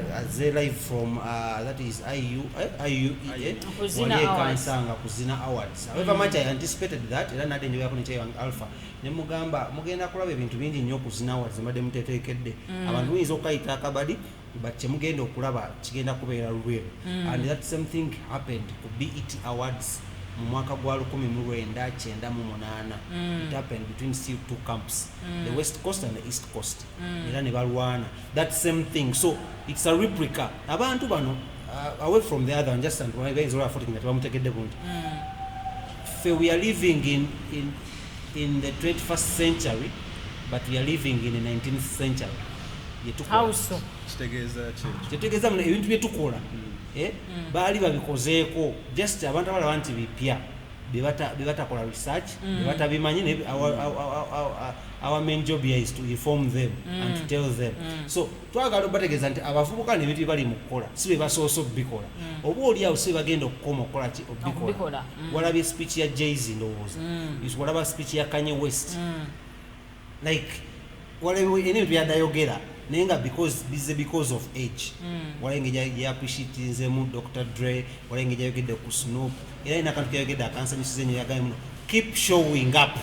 Aze live from that is IU, IUEA. Ku Zina Wali e Awards. Kansanga ku Zina Awards. However much I anticipated that, era nadde njogerako ne Chairman Alpha ne mugamba mugenda kulaba ebintu bingi nnyo ku Zina Awards mbadde muteteekedde. Abantu muyinza okukayita akabadi, but kyemugenda okulaba kigenda kubeera real. And that same thing happened ku BET Awards mu mwaka gwa 1998. It happened between still two camps, the West Coast and the East Coast, era ne balwana that same thing. So it's a replica. Abantu bano, away from the other one, just bayinza olaba nga tebamutegedde bulungi. Ffe we are living in the 21st century, but we are living in the 19th century. Byetukola. How so? Kitegeeza ki ekyo? Kyetegeeza muno ebintu byetukola, baali babikozeeko. Just abantu abalaba nti bipya bye batakola research, bye batabimanyi. Naye our main job here is to inform them and to tell them. So twagala obategeeza nti abavubuka nebintu bye bali mu kukola si be basoose obikola, oba oli awo si be bagenda okukoma okukola ki? Obikola. Okubikola. Walabye speech ya Jay-Z, ndowooza walaba speech ya Kanye West, like waliwo ebintu byadayogera, naye nga because bize because of age. Waliwo engeri gye appreciatinzemu Dr Dre, waliwo engeri gyayogedde ku Snoop, era alina akantu keyayogedde akansanyusiza ennyo. Yagambye muno, "Keep showing up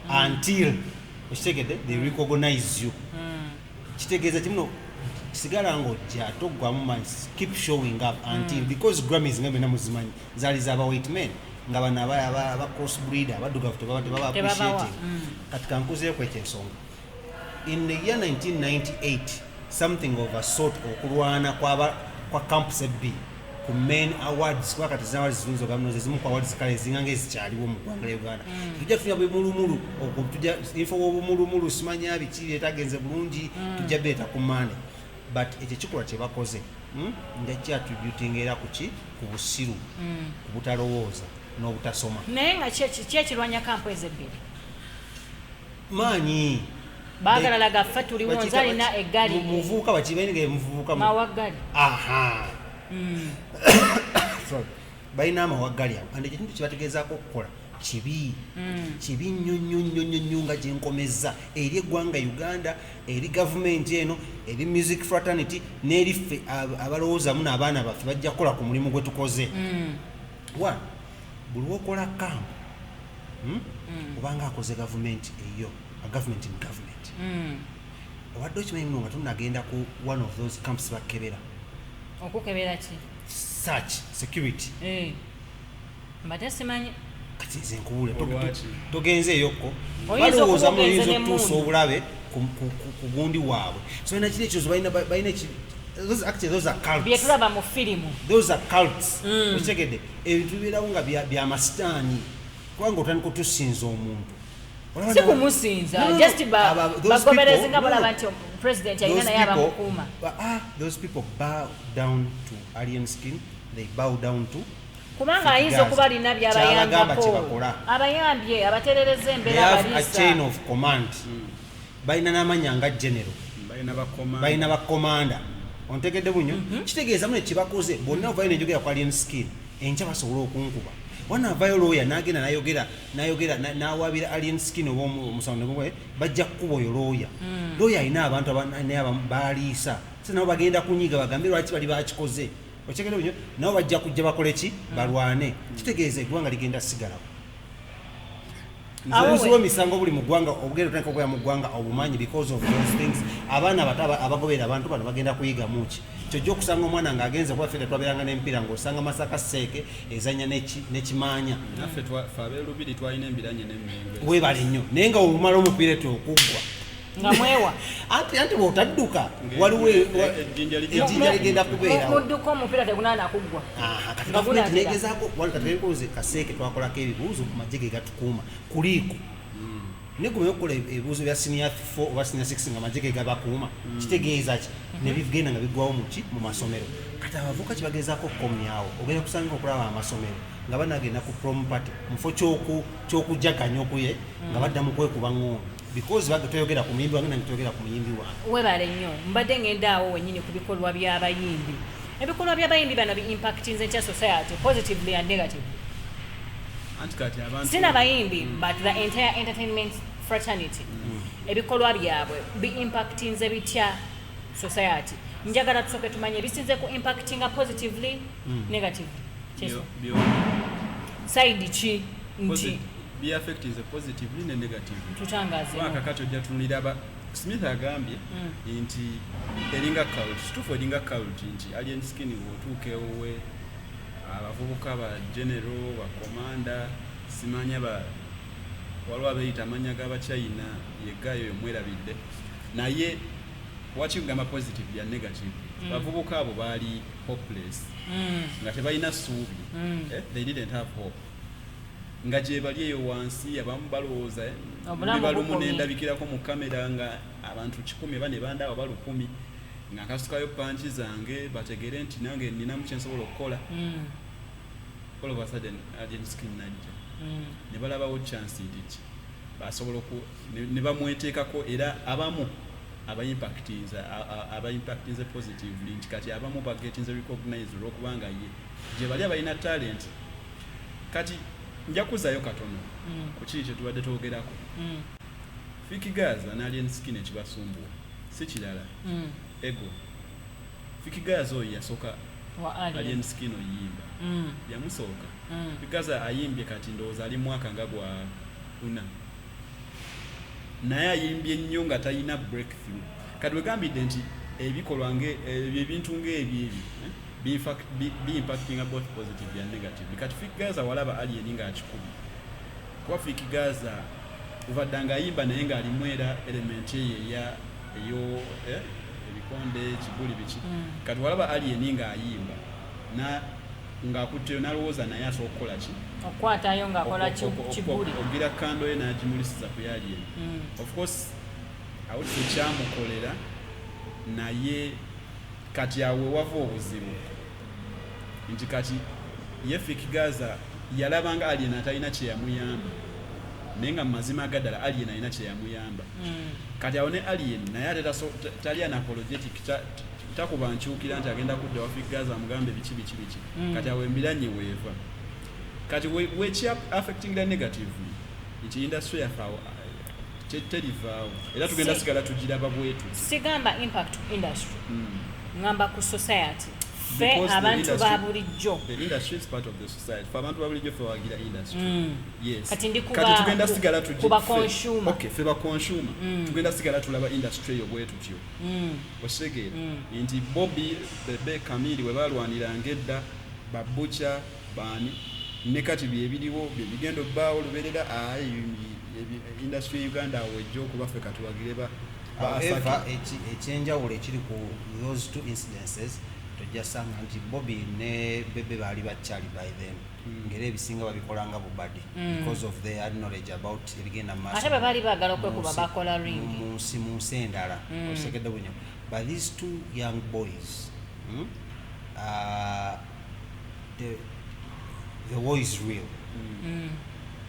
until," okitegedde, "they recognize you." Kitegeeza kimuno, sigala ng'ojja toggwamu maanyi, keep showing up until, because Grammys nga byonna muzimanyi zaali zaba white men, nga bano aba cross breed abaddugavu tebaba Tebabawa. appreciating. Kati kankuzeeko ekyo ensonga. In the year 1998, something of a sort, okulwana kwa camps ebbiri ku main awards, kuba kati zina awards ziyinza ogamba zimu ku awards kale ezinga ngaezikyaliwo mu ggwanga lya Uganda. Tujja tunya bumulumulu okwo, tujja info w'obumulumulu, simanya biki byetagenze bulungi, tujja beeta ku mande. But ekyo ekikolwa kye bakoze, nja kyattributing era kuki? Ku busiru, ku butalowooza n'obutasoma. Naye nga ki ekirwanya camp ezo ebbiri? Maanyi. Baagala laga ffe tuliwo. Nze alina eggali. Muvubuka bakibainga muvubuka Mawaggali. Aha. Sorry. Balina amawaggali ago, and ekintu kyebategezaako okukola kibi, kibi nnyo nnyo nnyo nnyo nnyo, nga gyenkomezza eri eggwanga Uganda, eri gavumenti eno, eri music fraternity, n'eri ffe abalowoozamu n'abaana baffe bajja kukola ku mulimu gwe tukoze. One, buli wokola camp, Obanga akoze gavumenti eyo, a government in government. Obadde okimanyi muno nga tunagenda ku one of those camps bakebera? Okukebera ki? Search, security. Eh. Mbadde simanyi. Kati nze nkubuulira, Olwaki? togenze eyokko. Oyinza balowooza okuba muno ogenze oyinza okutuusa n'emmundu. Obulabe ku gundi waabwe. So balina kiri ekyo, balina those, actually those are cults. Bye tulaba mu firimu. Those are cults, okitegedde? Ebintu bibeerawo nga byamasitaani, kubanga otandika otusinza omuntu. Olaba Si kumusinza. No, no, no. Just Those bagoberezi people- nga no, no. balaba nti president alina Those naye people- abamukuuma. Those people bow down to Alien Skin, they bow down to Kubanga ayinza okuba alina Kyabagamba byabayambako. kyebakola. Abayambye, abaterereza They embeera, have a abaliisa. chain of command. Balina n'amanya nga general. Balina bakomanda. Balina bakomanda, ontegedde bunyo? Kitegeeza muno kyebakoze bonna ovayo nenjogera ku Alien Skin enkya basobola okunkuba. Wanaavayo lawyer nagenda nayogera nawabira Alien Skin oba omusango bajja kukuba oyo lawyer. Lawyer alina abantu naye baliisa, so nabo bagenda kunyiga bagambe lwaki bali bakikoze, okitegedde bunyo? Nabo bajja kujja bakole ki? Balwane. Kitegeeza eggwanga ligenda sigalawo. Awo Obuzi bw'emisango buli mu ggwanga obugenda otandika okubeera mu ggwanga obumanyi because of those things. Abaana abato abagoberera abantu bano bagenda kuyigamu ki? Kyojja okusanga omwana ng'agenze, kuba ffe twabeeranga n'emipiira ng'osanga Masaka Seeke ezanya n'ekimaanya. Naffe ffe ab'erubiri twalina embiranye n'emmengo. Weebale nnyo, naye nga omala omupiira etyo okuggwa Nga mwewa. Anti bw'otadduka waliwo Ejjinja lijja ejjinja ligenda kubeerawo. Mudduka omupiira tegunaana kuggwa. Aha, kati Nga gavumenti gunaatera. negezaako wali kati ebikoze Kaseeke twakolako ebibuuzo ku magye ge gatukuuma kuliiko, naye gumaye okukola ebibuuzo bya senior 4 oba senior 6 nga magye ge gabakuuma kitegeeza ki? Ne bigenda nga biggwawo muki? Mu masomero. Kati abavubuka kyebagezaako okukomyawo, ogenda kusanga okulaba amasomero nga banagenda ku prom party mufo ky'okujaganya okuye nga badda mu kwekuba ŋŋono, because toyogera ku muyimbi wange, nange toyogera ku muyimbi wange. Webale nnyo. Mbadde ngenda awo wennyini ku bikolwa by'abayimbi. Ebikolwa by'abayimbi bano bi impactinze ntya society, positively and negatively? Anti kati abantu Sina bayimbi, but the entire entertainment fraternity, ebikolwa byabwe bi impactinze bitya? society. Njagala tusooke tumanye bisinze ku impactinga positively, negatively. Kyeso. Side ki nti Biaffectinze positively ne negatively. Tutangaze. Kuba kakati ojja tunulira aba Smith agambye nti eringa cult, kituufu eringa cult nti Alien Skin bw'otuuka ewuwe abavubuka ba general, ba commander, simanya ba waliwo abeeyita amannya g'abachina yeggaayo oyo mwerabidde, naye waki kugamba positive bya negative, bavubuka abo baali hopeless nga tebalina ssuubi. Eh, they didn't have hope nga gye bali eyo wansi, abamu balowooza Obulamu ndi balumu bukomye. Nendabikirako mu kamera nga abantu 100 oba ne bandaawo ba 1000 nga nkasukayo punch zange bategere nti nange ninamu kyensobola okukola. All of a sudden Alien Skin najja ne balabawo chance nti ki basobola ne bamweteekako, era abamu abaimpactinze positively nti kati abamu bagetinze recognize olwokubanga ye gye bali abalina talent. Kati nja kuzaayo katono ku kiri kye tubadde twogerako. Fik Gaza ne Alien Skin ekibasumbuwa si kirala, ego. Fik Gaza oyo yasooka wa Alien. Alien Skin oyimba yamusooka. Fik Gaza ayimbye kati ndowooza ali mwaka nga gwa una, naye ayimbye nnyo nga talina breakthrough. Kati wegambidde nti ebikolwa ebyo ebintu ng'ebyo ebyo biimpactinga both positive and negative. Kati Fik Gaza walaba Alien ng'akikubye, kuba Fik Gaza kuva dda ng'ayimba naye ng'alimu era element eyo eya eyo ebikonde kibuli biki. Kati walaba Alien ng'ayimba na ng'akutteyo n'alowooza naye asobola okukola ki? Okukwatayo ng'akola kibuli. Ogira kando ye n'agimulisiza ku Alien. Of course awo tekyamukolera, naye kati awo wava obuzibu nti kati ye Fik Gaza yalabanga Alien atalina kyeyamuyamba, naye nga mu mazima agaddala Alien alina kyeyamuyamba. Kati awo ne Alien naye ate tali unapologetic, takuba nkyukira nti agenda kudda wa Fik Gaza amugambe biki biki biki. Kati awo embiranye weeva kati weki affecting the negatively nti industry yaffe awo terivaawo era tugenda sigala tugiraba bwetu. Sigamba impact ku industry, ngamba ku society ffe Because the abantu ba industry- bulijjo. The industry is part of the society. Fe abantu ba bulijjo ffe wagira industry. Yes. Kati ndi Kati tugenda sigala kuba consumer. Okay, ffe ba consumer tugenda sigala tulaba industry eyo bwe tutyo. Okitegeera nti Bobi, Bebe, Kamiri we balwaniranga edda, babucha baani, ne kati byebiriwo byebigenda obbaawo lubeerera. Industry ya Uganda awo ejja okuba ffe katuwagire ba However, Asake. Ekyenjawulo ekiri ku those two incidences, tojja sanga nti Bobby ne Bebe baali bakyali by then, ngera ebisinga babikolanga bubadi because of their knowledge about ebigenda mu maaso Ate bwe baali baagala okwekuba bakola ring. Mu nsi endala. Okitegedde bunyo? But these two young boys, the war is real.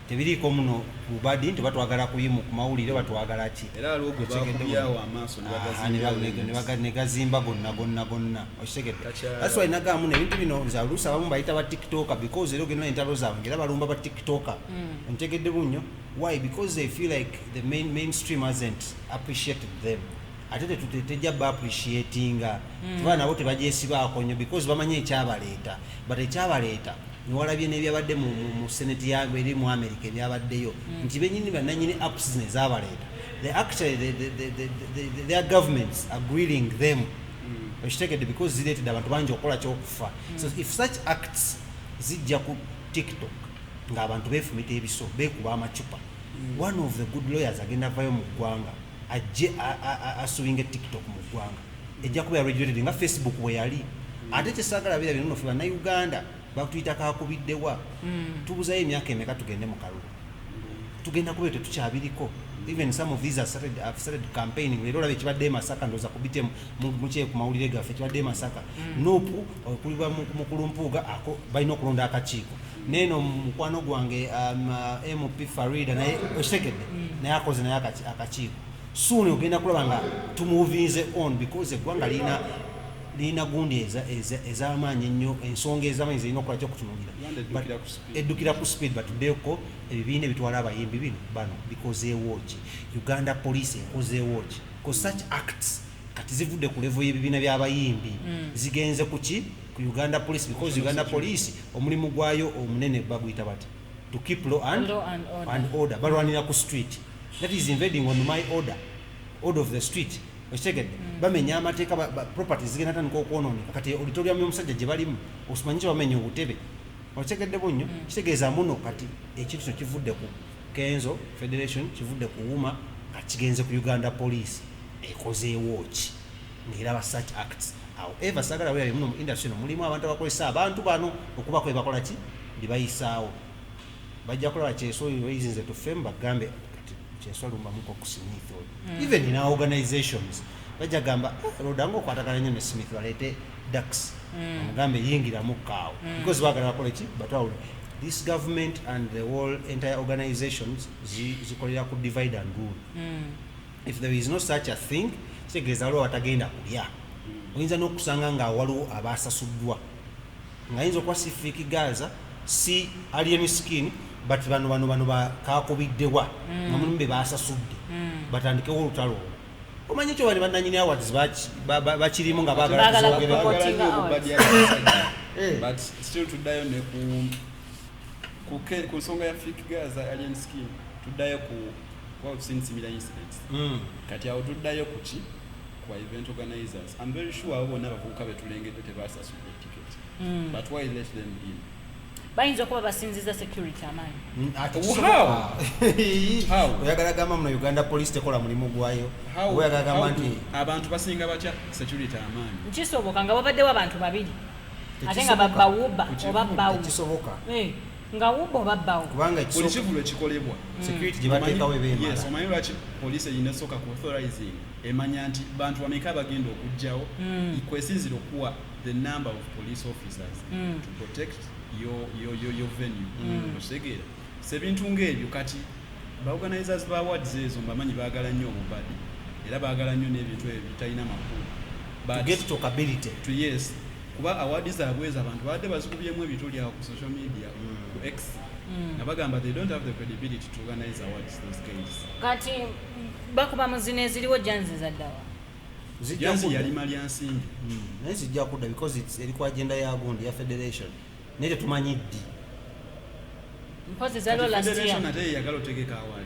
Tebiriiko muno bubadi nti batwagala kuyimu ku mawulire, batwagala ki. Era waliwo gwe Okitegedde bakubyawo bunyo? amaaso ne Aha, bagazimba. Ne gazimba gonna gonna gonna, okitegedde? That's why nagamu ebintu bino nze oluusi abamu bayita ba TikToker, because era ogenda entalo zaabwe ngera balumba ba TikToker. Ontegedde bunyo? Why? Because they feel like the mainstream hasn't appreciated them. Ate tejja ba appreciatinga kuba nabo tebagyesibaako nnyo because bamanyi ekyabaleeta. But ekyabaleeta newalabye n'ebyabadde mu senate eri mu America, ebyabaddeyo nti benyini bannanyini apps zino ezabaleeta, they actually their governments are grilling them, okitegedde? Because zireetedde abantu bangi okukola kyokufa. So if such acts zijja ku TikTok ng'abantu beefumita ebiso, beekuba amacupa, one of the good lawyers agenda avayo mu ggwanga ajje asuinge TikTok mu ggwanga. Ejja kuba regulated nga Facebook bwe yali. Ate kyesaagala bira bino ffe Bannayuganda batuyita kakubiddewa. Tubuzayo emyaka emeka tugende mu kalulu? Tugenda kuba tetukyabiriko. Even some of these have started campaigning. Leero olaba ekibadde e Masaka, ndowooza kubite mukye ku mawulire gaffe ekibadde e Masaka. NUP okulibwa mukulu Mpuuga ako balina okulonda akakiiko. Neeno mukwano gwange MP Farida naye, okitegedde, naye akoze naye akakiiko. Soon ogenda kulaba nga tumovinze on because eggwanga lirina gundi ez'amaanyi ennyo, ensonga ez'amaanyi zirina okukola kyokutunulira. Uganda eddukira ku speed. Eddukira ku speed. Batuddeko ebibiina ebitwala abayimbi bino bano bikozeewo ki? Uganda Police ekozeewo ki? Because such acts Kati zivudde ku level y'ebibiina by'abayimbi, zigenze ku ki? Ku Uganda Police, because Uganda Police omulimu gwayo omunene baguyita bati to keep law and, Law and order. And order. Balwanira ku street. That is invading on my order of the street, okitegedde? Bamenya amateeka, properties zigenda tandika okwonooneka. Kati auditorium y'omusajja gye balimu, okimanyi kye bamenya obutebe, okitegedde bunnyo? Kitegeeza muno kati ekintu kino kivudde ku Kenzo Federation, kivudde ku UMA, nga kigenze ku Uganda Police. Ekozeewo ki ng'eraba such acts? However, saagala weerabye muno mu industry eno mulimu abantu abakozesa abantu bano okubako bye bakola ki, bye bayisaawo. Bajja kulaba Kyeswa oyizinze tufemu, bagambe kati Kyeswa lumbamuko ku Smith oyo. Even in our organizations bajja gamba, "Ah, Rodanga okwatagana nnyo ne Smith, baleete dax omugambe yingiramu kaawo," because baagala bakole ki? Batwawule. This government and the whole entire organizations zikolera ku divide and rule. If there is no such a thing, kitegeeza waliwo abatagenda kulya. Oyinza n'okusanga nga waliwo abasasuddwa, nga ayinza okuba si Fik Gaza, si Alien Skin, but bano bakakubiddewa nga mulimu be basasudde batandikewo olutalo olwo. Omanyi kyo bani bannanyini awards bakirimu nga baagala Baagala tuzogereko. Baagala nnyo Awards. obubadi abasajja. Eh. But still tuddayo ne ku nsonga ya Fik Gaza, Alien Skin. Tuddayo ku kuba we've seen similar incidents. Kati awo tuddayo ku ki? Ku event organizers. I'm very sure abo bonna abavubuka betulengedde tebasasudde ticket, but why let them in? Bayinza okuba basinziza security amaanyi. Ate How? kisoboka. How? Oyagala gamba muno Uganda Police tekola mulimu gwayo? How- Oba oyagala gamba how nti abantu basinga batya security amaanyi? Kisoboka nga babaddewo abantu babiri ate nga Tekisoboka. babba Uber Ku oba bawu. Tekisoboka. Eh, nga Uber oba bawu. Kubanga Buli ekisoboka kivulo ekikolebwa, security gye bateekawo Omanyi- ebeemala. Yes, omanyi lwaki poliisi erina esooka ku authorizing? Emanya nti bantu bameka abagenda okugjawo, kwesinzira okuwa the number of police officers to protect your venue, okitegeera? So ebintu ng'ebyo, kati baorganizers ba awards ezo mbamanyi, baagala nnyo obubadi era baagala nnyo n'ebintu ebyo bitalina makulu. To But get talkability. To yes, kuba award zaabwe ezo abantu babadde bazikubyemu ebituli awo ku social media, ku X, nga bagamba they don't have the credibility to organize awards, those guys. Kati bakuba mu zino eziriwo, janzi zaddawa? Zijja Janzi kudda. yalima lya nsimbi. Naye zijja kudda because it's eri ku agenda ya gundi ya federation, naye tetumanyi ddi. Mpozi zaliwo Kati last year. federation ate yeyagala otegeka award.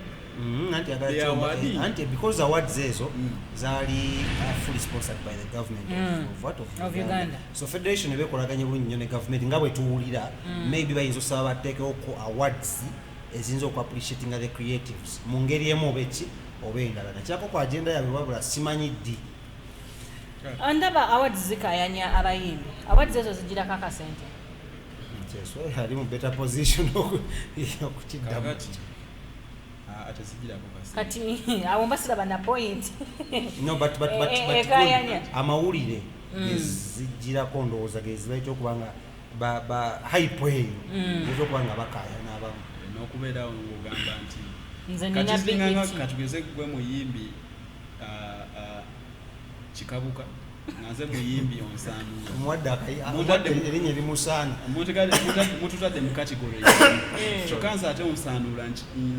Anti yagala The award. Anti because awards ezo zaali fully sponsored by the government of what? Of Of Uganda. So federation eba ekolaganye bulungi nnyo ne government nga bwe tuwulira. Maybe bayinza osaba bateekewoko awards eziyinza okuappreciatinga the creatives mu ngeri emu oba eki oba endala. Nakyako ku agenda yaabwe, wabula simanyi ddi. Ndaba awards zikayanya abayimbi. Awards ezo zigirako akasente. Kyeswa ali mu better position okukiddamu. Kakati tezigirako kasente. Kati awo mba siraba na point. No, but, but Ekayanya. good. Amawulire gezigirako, ndowooza gezibaita okuba nga ba hype eyo eyinza okuba nga bakayana abamu. N'okubeerawo ng'ogamba nti Nze kati nina zinganga BET. Katugeze gwe muyimbi, Kikabuka, nga nze muyimbi onsaanula. Omuwadde erinnya erimusaana. Mututadde mu category, kyokka nze ate onsaanula.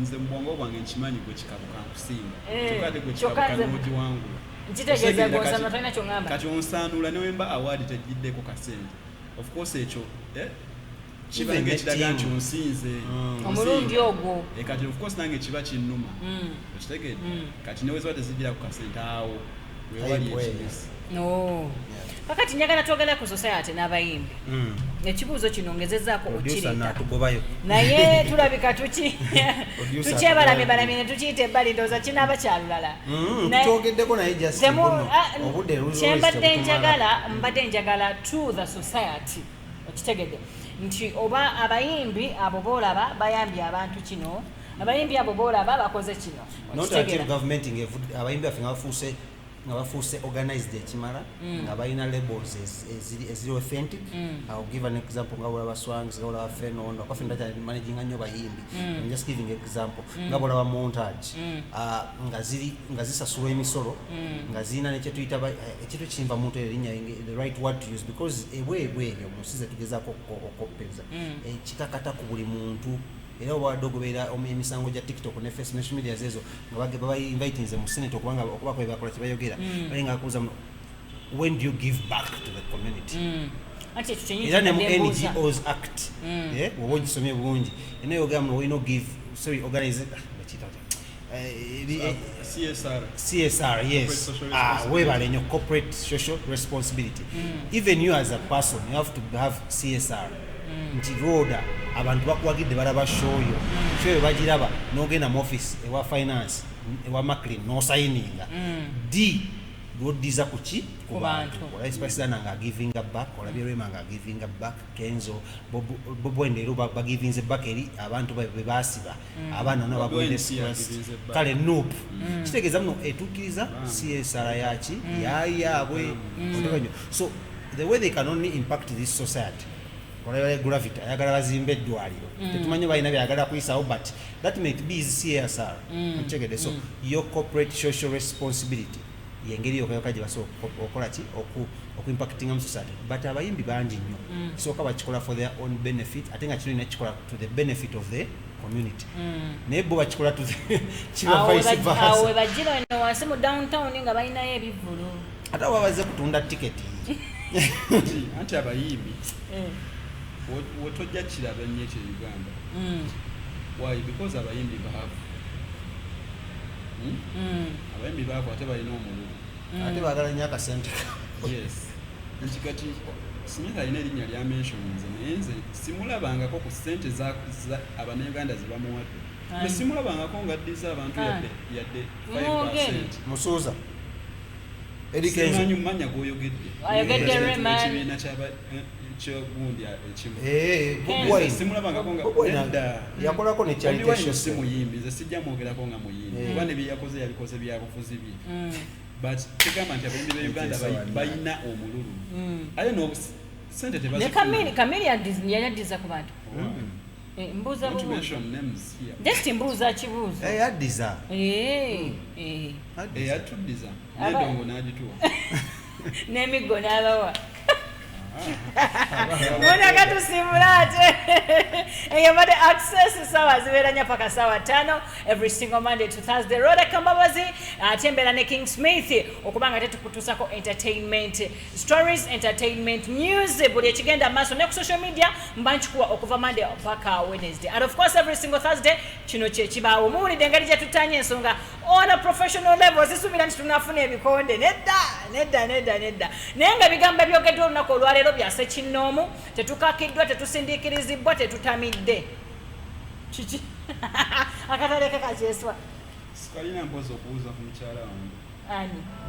Nze mu bwongo bwange nkimanyi gwe Kikabuka nkusinga, kyokka ate gwe Kyokka Kikabuka n'ogiwangula. Nkitegeeza Otegeera? gw'onsaanula, tolina ky'oŋŋamba. Kati onsaanula newemba award tegiddeko kasente, of course ekyo kiba Even nga ekiraga ne nti team. onsinze. Omulundi ogwo. Eh, kati of course nange kiba kinnuma, okitegedde? Kati neweziba tezigira ku kasente, awo wewali Hype. ekimisi. No. Kakati njagala twogera ku society n'abayimbi. Ekibuuzo kino ngezezaako Producer okireeta natugobayo. Naye tulabika tuki Producer tukyebalamye balamye ne tukiyita ebbali, ndowooza kinaaba kyalulala. Tukyogeddeko naye just buno, obudde Kyembadde tebutumala. njagala, mbadde njagala to the society, okitegedde nti oba abayimbi abo boolaba bayambye abantu kino, abayimbi abo boolaba bakoze kino. Not until Okitegeera? government abayimbi baffe nga bafuuse organized ekimala, nga balina labels eziri authentic. I'll give an example, nga bolaba Swangs, nga bolaba Fenon, kwa Fenon managinga nnyo bayimbi. I'm just giving example, nga bolaba Montage, nga ziri nga zisasulwa emisolo, nga zirina nekyetuyita ekintu ekinva muntu erinnya, the right word to use, because ebweru eyo mu nsi zetugezaako okukoppereza, kikakata ku buli muntu. Era obawadde ogoberera emisango gya TikTok ne Facebook, social media ezo, nga babainvitinze mu Senate okubanga okubako byebakola kyebayogera, bali nga bakubuuza muno, when do you give back to the community? Anti ekyo kyenyini Era ne mu kyembadde mbuuza. NGOs Act, bw'oba ogisomye bulungi, ena yogera muno olina give, sorry, organize, ah, bakiyita batya? CSR. CSR, yes. Corporate social Ah, responsibility. webale nnyo, corporate social responsibility. Even you as a person, you have to have CSR. Nti roda abantu bakuwagidde, balaba show yo. Show yo bagiraba, n'ogenda mu office ewa finance, ewa Maclean, n'osayininga. D lwoddiza ku ki? Ku bantu. Olabye Spice Diana nga agivinga back, olabye Rema nga agivinga back, Kenzo, Bob Wine leero bagivinze back eri abantu be baasiba. Abaana nabo Bobi Wine bagwire si yagivinze back. Kale NUP. Kitegeeza muno etuukiriza CSR yaki yayaabwe. Otegeera nnyo. So the way they can only impact this society, olaba Gravity ayagala bazimbe eddwaliro, tetumanyi balina byayagala kuyisawo, but that might be his CSR. Okitegedde? So your corporate social responsibility yengeri yokayoka gye basobola okukola ki, okuimpactinga mu society. But abayimbi bangi nnyo kisooka bakikola for their own benefit, ate nga kino olina kikola to the benefit of the community, naye bo bakikola to the kiba Awo vice awo versa. we bajjira wano wansi mu downtown nga balinayo ebivvulu. Ate abo babaze kutunda tiketi. Anti abayimbi wotojja kiraba nnyo ekyo e Uganda. Why? Because abayimbi baavu. Hmm? Abayimbi baavu ate balina omululu. Ate baagala nnyo akasente. Yes, nti kati Smith alina erinnya lya mentioninze, naye nze simulabangako ku ssente abannayuganda ze bamuwadde. Ani? Nze simulabangako nga addiza abantu Ani? yadde Mwogere. 5. Musuuza Eddie Kenzo. Simanyi mumanya g'oyogedde. Ayogedde Rema. Ekibiina kyagundi ekimu. Bobi Kenzo. Wine. Simulabangako nga Bobi Wine nedda. yakolako ne Bobi charity Wine show. si muyimbi, nze sijja mwogerako nga muyimbi, kuba ne bye yakoze yabikoze byabufuzi bye. But kigamba nti abayimbi be Uganda Ekyo esawa balina omululu, aye sente Ne tebazifuna. Kamili yaddiza ku bantu. Mbuuza Don't bubuuza. mention names here. Just mbuuza kibuuzo. Addiza. Addiza. Yatuddiza n'endongo n'agituwa. N'emiggo n'abawa. Muna katusiibula ate eyo mbadde Access, sawa zibeera nnya paka sawa 5 every single Monday to Thursday. Roda Kambabazi ate mbeera ne King Smith okuba nga tetukutuusako entertainment stories, entertainment news, buli ekigenda maaso ne ku social media mba nkikuwa okuva Monday paka Wednesday, and of course every single Thursday kino kyekibaawo. Muwulidde engeri gye tutanye ensonga on a professional level. Sisuubira nti tunafuna ebikonde, nedda nedda nedda nedda, naye nga ebigambo ebyogeddwa olunaku olwaleero byase kinnoomu, tetukakiddwa, tetusindiikirizibwa, tetutamidde. Kiki akataleka kakyeswa? Sikalina mpozi okubuuza ku mukyala wange. Ani?